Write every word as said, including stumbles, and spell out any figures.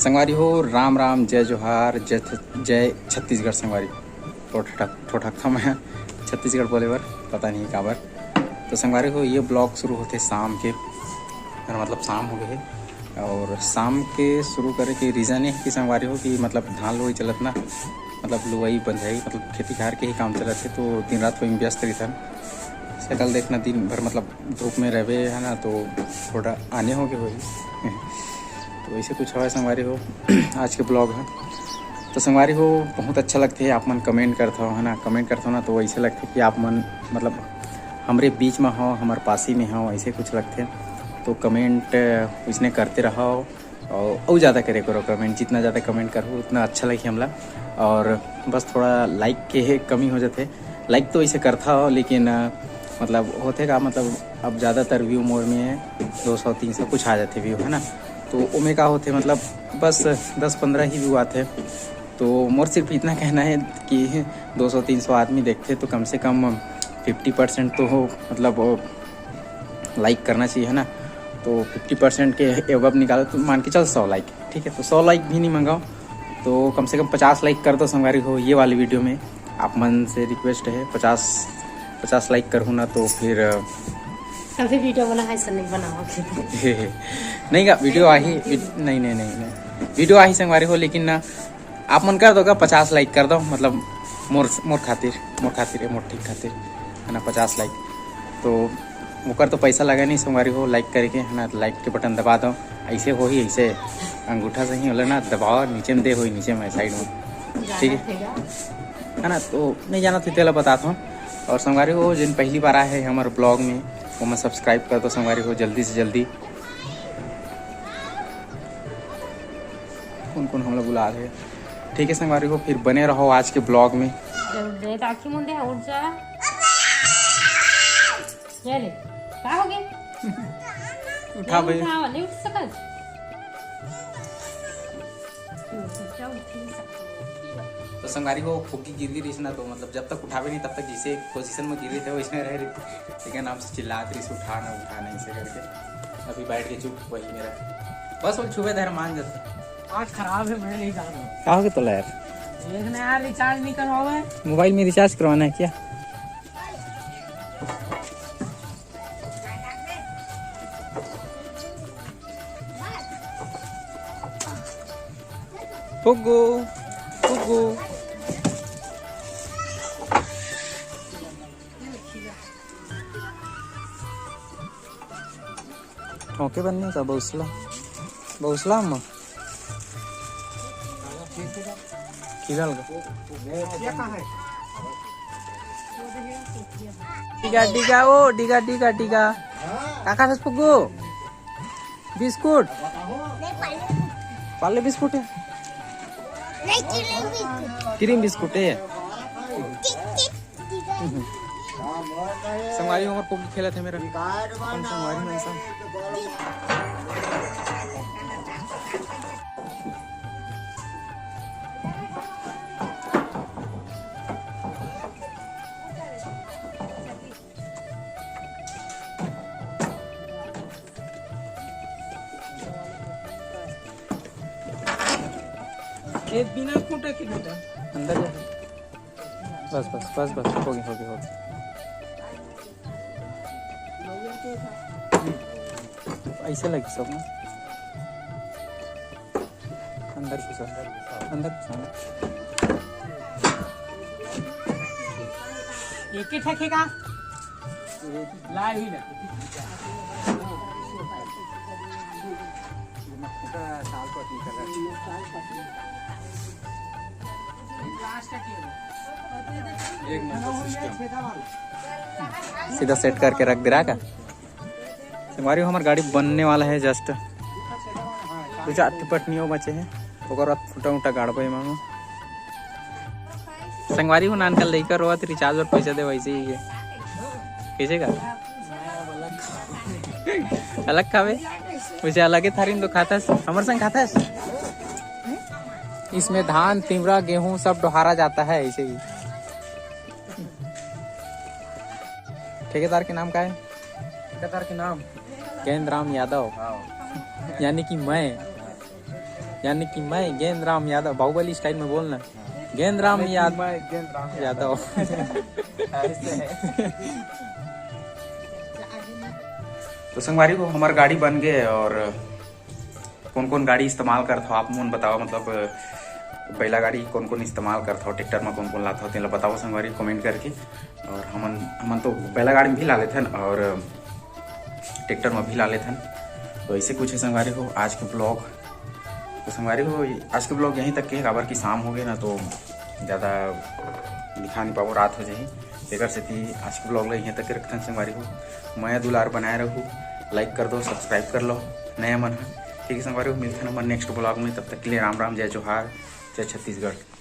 संगवारी हो, राम राम, जय जोहार, जय छ-, जय छत्तीसगढ़ संगवारी। ठोठक ठोठक था मैं छत्तीसगढ़ बोले बर, पता नहीं काबर। तो संगवारी हो, ये ब्लॉग शुरू होते शाम के, मेरा मतलब शाम हो गए है। और शाम के शुरू करे के रीज़न ये है कि संगवारी हो कि मतलब धान लुवई चलत ना, मतलब लुवई बंधई, मतलब खेती खार के ही काम चलत है, तो दिन रात वही व्यस्त रहिथन। सकल देखना दिन भर मतलब धूप में रहबे है ना, तो थोड़ा आने हो गए होही। तो ऐसे कुछ हवा संगवारी हो आज के ब्लॉग है। तो संगवारी हो, बहुत अच्छा लगते है आप मन कमेंट करत हो है ना, कमेंट करत हो ना, तो ऐसे लगते कि आप मन मतलब हमरे बीच में हो, हमारे पास ही में हो, ऐसे कुछ लगते। तो कमेंट इसने करते रहो और अउ ज़्यादा करे करो कमेंट, जितना ज़्यादा कमेंट करहु उतना अच्छा लगे हमला। और बस थोड़ा लाइक के ही कमी हो जाते, लाइक तो इसे करता हो लेकिन अ, मतलब होते का मतलब अब ज़्यादातर व्यू मोर में दो सौ तीन सौ कुछ आ जाते व्यू है ना। तो ओमे का होते मतलब बस दस पन्द्रह ही व्यू आते। तो मोर सिर्फ इतना कहना है कि दो सौ तीन सौ आदमी देखते तो कम से कम फिफ्टी परसेंट तो हो मतलब लाइक करना चाहिए है ना। तो फिफ्टी परसेंट के एबव निकालो तो मान के चल सौ लाइक, ठीक है। तो सौ लाइक भी नहीं मंगाओ, तो कम से कम पचास लाइक कर दो संगवारी हो ये वाली वीडियो में। आप मन से रिक्वेस्ट है, पचास पचास लाइक करहु ना तो फिर अ, कभी वीडियो बना है सर, नहीं बनाओगे। नहीं का वीडियो आही वी- नहीं नहीं नहीं नहीं वीडियो आही संगवारी हो, लेकिन ना आप मन कर दो का पचास लाइक कर दो, मतलब मोर मोर खातिर, मोर खातिर है, मोर ठीक खातिर है ना, पचास लाइक। तो ओकर तो पैसा लगा नहीं संगवारी हो लाइक करे के है ना, लाइक के बटन दबा दो। ऐसे होही, ऐसे अंगूठा से ही होला ना, दबाओ नीचे में दे होही, नीचे में साइड में, ठीक है है ना। तो नहीं जाना तो तेला बतात हूँ। और संगवारी हो जिन पहली बार आए हैं हमारे ब्लॉग में, वो मैं सब्सक्राइब कर दो संगवारी हो जल्दी से जल्दी। कौन कौन हमला बुला रहे हैं, ठीक है संगवारी हो, फिर बने रहो आज के ब्लॉग में। जब दे ताकि मुंदे उठ जा। ये ले, का हो गए? उठा भाई। उठा, नहीं उठ सकल। तो संगवारी हो फुग्गी गिर गिरी ना, तो मतलब जब तक उठावे नहीं तब तक जिसे पोजीशन में गिर रही थे वैसे रह रही थी। लेकिन नाम से चिल्लात रही, उठा ना उठा ना, ऐसे करके अभी बैठ के चुप वही मेरा। बस वो छुबे धर मान जाते। आज खराब है, मैं नहीं जा रहा हूँ। का हो गया तोला यार? देखना यार, रिचार्ज नहीं करवावे। मोबाइल में रिचार्ज करवाना है क्या? फुग्गू, फुग्गू। ओके बन्नी का बौसला, बौसला अम्मा। खिलल का? डिगा डिगा ओ डिगा डिगा डिगा। का खाथस फुग्गू? बिस्कुट। पार्ले बिस्कुट है। नहीं, क्रीम बिस्कुट। क्रीम बिस्कुट है। टिक, टिक, टिक। संगवारी हमर फुग्गी खेलत है मेरा। अपन संगवारी में ऐसा। ये बिना खूंटा के बेटा। अंदर जा। बस बस बस बस, हो गया हो गया हो गया। ऐसे लगी सब ना। अंदर घुसो, अंदर घुसो। एक ही ठेके का? ला ही ना। सीधा सेट करके रख दे रहा का? संगवारी हो, हमार गाड़ी बनने वाला है, जस्ट दो चार टिपट नियो बचे हैं, ओकर बाद फुटा उटा गाड़बे एमा। संगवारी हो, नानका लइका रोवत, रिचार्ज और पैसा दे, वैसे ही है। कैसे का? अलग खावे, वैसे अलग ही थारी में तो खाथस, हमर संग खाथस। इसमें धान, तिवरा, गेहूं सब डोहारा जाता है ऐसे ही। ठेकेदार के नाम का है? ठेकेदार के नाम? गेंद राम यादव, हाँ। यानी कि मैं। यानी कि मैं गेंद राम यादव, बाहुबली स्टाइल में बोलना, गेंद राम याद- मैं गेंद राम यादव। ऐसे है। तो संगवारी हो, हमर गाड़ी बन गए। और कौन कौन गाड़ी इस्तेमाल करत हो आप मन बताओ, मतलब बैला गाड़ी कौन कौन इस्तेमाल करत हो, ट्रैक्टर में कौन कौन लात हो, तेला बताओ संगवारी कमेंट करके। और हमन हमन तो बैला गाड़ी में भी ला लेथन और ट्रैक्टर में भी ला लेथन। तो ऐसे कुछ है संगवारी हो आज के ब्लॉग। तो संगवारी हो, आज के ब्लॉग यहीं तक के, काबर कि शाम हो गए ना, तो ज़्यादा दिखा नहीं पाबो, रात हो जाही। तेकर सेती आज के ब्लॉग ला यहीं तक के रखथन संगवारी हो। मया दुलार बनाए रहू, लाइक कर दो, सब्सक्राइब कर लो नया मन ह। ठीक है संगवारी हो, मिलथन हमर नेक्स्ट ब्लॉग में। तब तक के लिए राम राम, जय जोहार, जय छत्तीसगढ़।